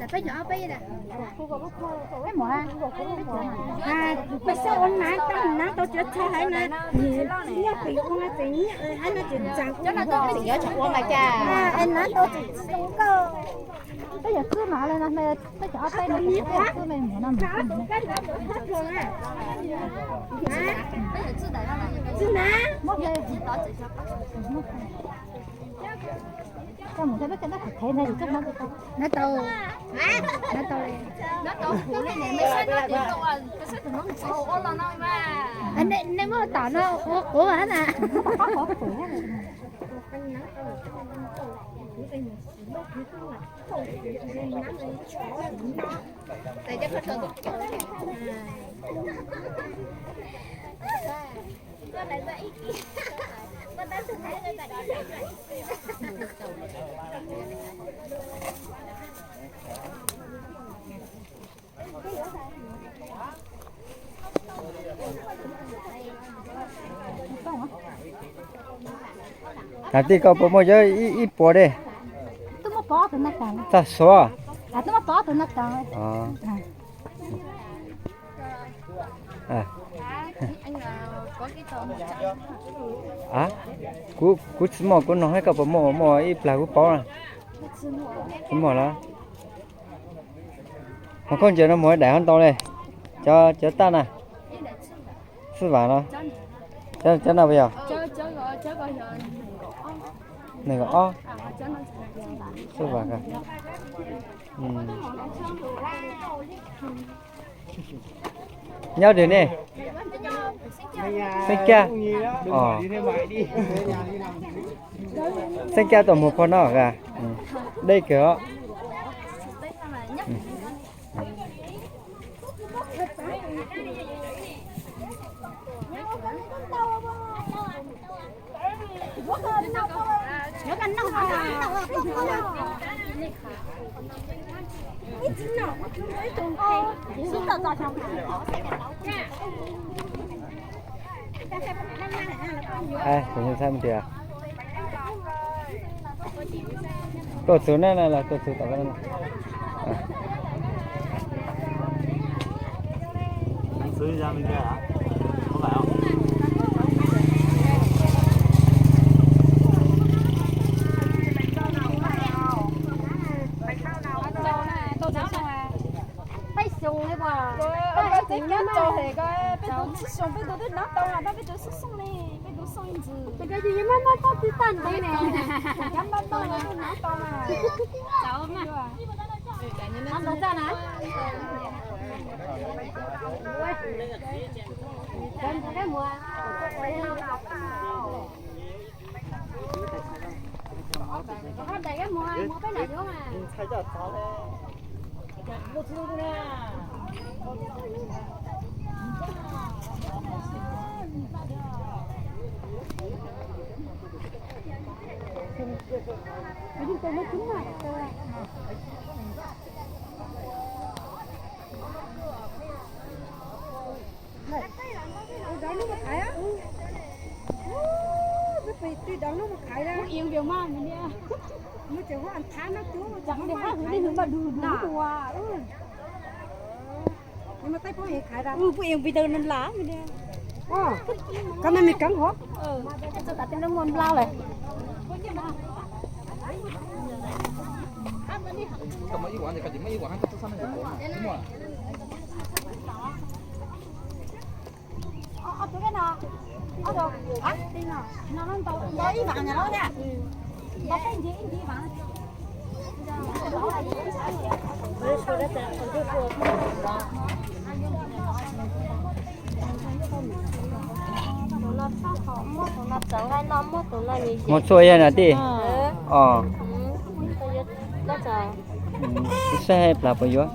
Peb cov ob peb, peb mus, peb xav ua nas tau, nas tau cov tsho haiv na, nyiaj pem ua tseem nyiaj haiv na, tseem tsam ua nas tau tseem tsis zoo nkauj. Peb yog xwb no, peb cov ob peb no, peb yog xwb me mus no. Tsis na. Koj mus tau peb cov dab qhov qhev ntag, yus coj hmab tau. Nab tau, nab tau li. Nej muab tom no ua quav na. Thaum twg koj puas muaj cov ib puas dej? Txaj suav. Kuv, kuv tsis muaj, kuv nug saib koj puas muaj, muaj ib plag kuv paub na. Tsis muaj lawm. Hos khaub ncaws no mus daim hov ntau li. Cov, cov taj na. Xwb vam no. Cov no puas yog? Nees nkaum ob. Xwb vam. Nyob dwg ne. Xeeb Caj. Xeeb Caj tuaj mus pog no, deb kawg os. Tuaj txug na, tuaj txug tom. Peb xyoo li as, peb tsis nyob tso es peb tus tsis xyoo, peb tus twb hnav tau, peb tus xyoo xyoo li, peb tus xyoo ntsis. Ces koj yeej muab muab txob txwv tag ntev ne. Cov npab toj los twb hnav tau mas. Hnav tau txaj na. Koj nej me keeb hov. Muaj txhua yam na tij. Os. Kuv saib plag puas yuav.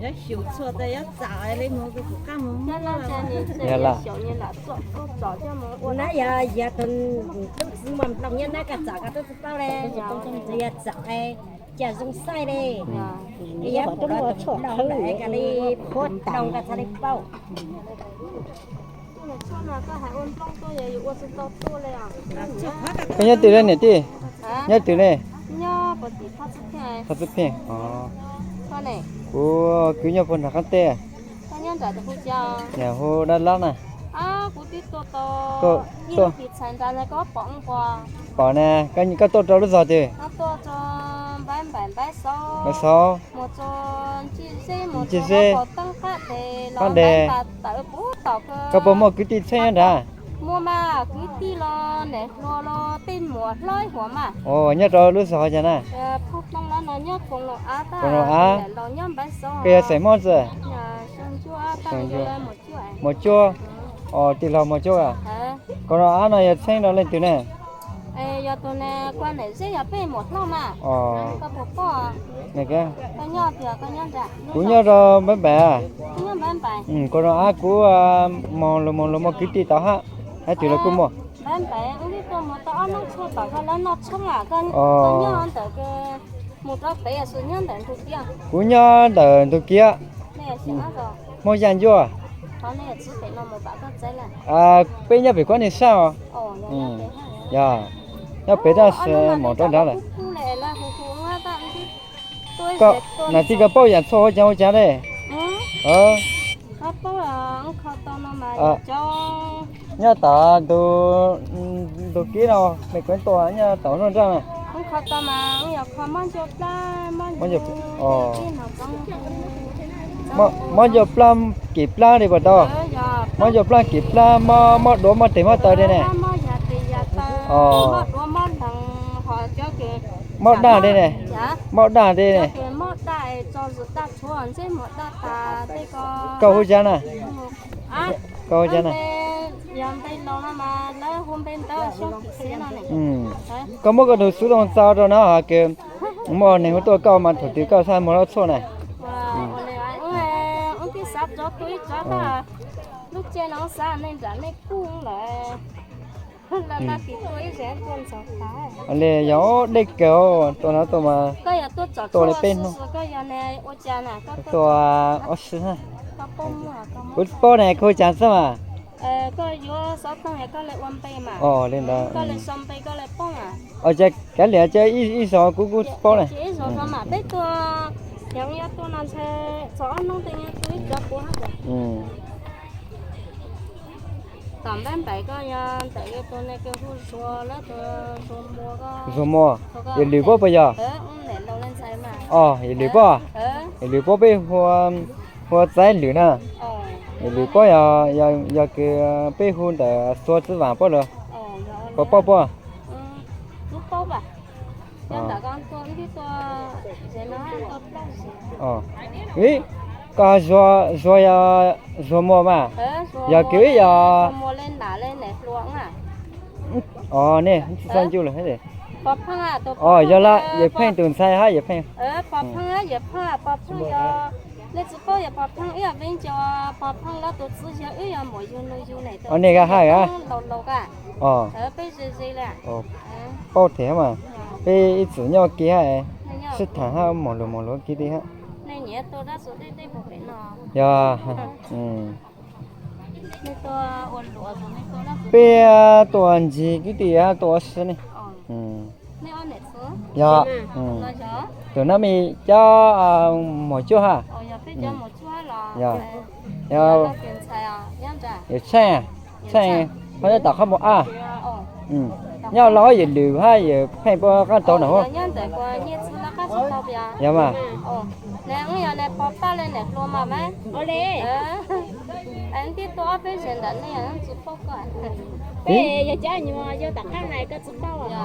Yog lawm. Ua na yog, yog tus tub txwv mas nploos nyob na, koj txawm koj twb tsis paub li. Yog txawm cas zoo xaij li. Yog pom los tus nploos lawm koj li phuab nploos koj txhaj li paub. Koj nyob twg lawm niam tij? Nyob twg ne? Thaj Txwj Pheej. Kuv kwv nyob puag nram qab teb. Hu Dab Lab na. Pom na, koj tuaj rau lub zos twg? Npaiv Xauv. Ntsis zeb, qab deg. Koj puas muaj kwv tij txheeb nyob nrad? Os, nyob rau lub zos cas na? Koos Loos Av. Koj yog xeem Hmoob txawj? Muas Cuab. Os, tij laug Muas Cuab a. Koos Loos Av no yog txheeb rau leej twg ne? Kuv nyob rau Npaiv Npaim. Koos Loos Av kuv moog lug moog lug muaj kwv tij tau hab, hab twg los kuj muaj. Kuv nyob ntawm ntug kiab. Hmoob Yaj Ncuab. Peb nyob pem kuab niag sab os. Yog, nyob pem tab sis moog rov nrad lawm. Koj nam tij koj paub yaam txhua huv caav huv caav le? Nyob tom ntug kib no, me kuv tua nyob tom nruab nrab na. Mob ncua plab, kis plab li puas tau? Mob ncua plab kis plab, mob duav mob tes mob taw li ne? Mob daj li ne? Mob daj li ne? Koj huv caav na? Koj huv caav na? Koj muab koj tug xov tooj txav rau no hab, muaj neeg hu tuaj koj mas thaum twg koj xaav muag lub txhuaj na. Li yog dej kawg, tua no tua mas tua li peb hnub. Tua ob si. Kuv tsis paub ne, koj huv caav xwb mas. Os, li ntawd. Os, cas kav liam, ib zaug kuv kuj tsis paub ne. Zuag Muas, yawm Lwm puab puas yog? Os, yawm Lwm puab, yawm Lwm puab peb hu ua Txaiv Lwm na. Yawm Lwm puab yog kws peb hu ntawm Xuav Txwv Vaam puab lawm. Puas paub puab? Koj Zuag, Zuag yog Zuag Muas mas, yog kws yog. Os, ne, tsis xav ncu lawm. Os, yog lawm, Yawm Pheej tus ntxhais hab Yawm Pheej. Os, nej hab, paub them mas, peb ib txwm nyob ua ke hab, sib thaam hab moog lug moog lug kiv li hab. Yog, peb tuaj ua ntsis kiv li hab tuaj ua si ne. Yog, tus nab me cov Muas Cuab hab. Yog, Yawm Tsheej, Tsheej, ho nyob tom qhov muag ab. Nyob los Yawm Lwm hab Yawm Pheej puab qaab tau na. Yog mas.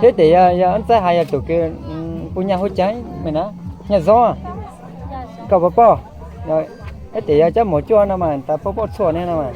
Thiab tes yog, yog Ntxaib has yog tus kws puj nyaj huv caav me na, Nyaj Zoo, koj puas paub? Ib tes yog cov Muas Cuab no mas tas paub paub txhua ne no mas.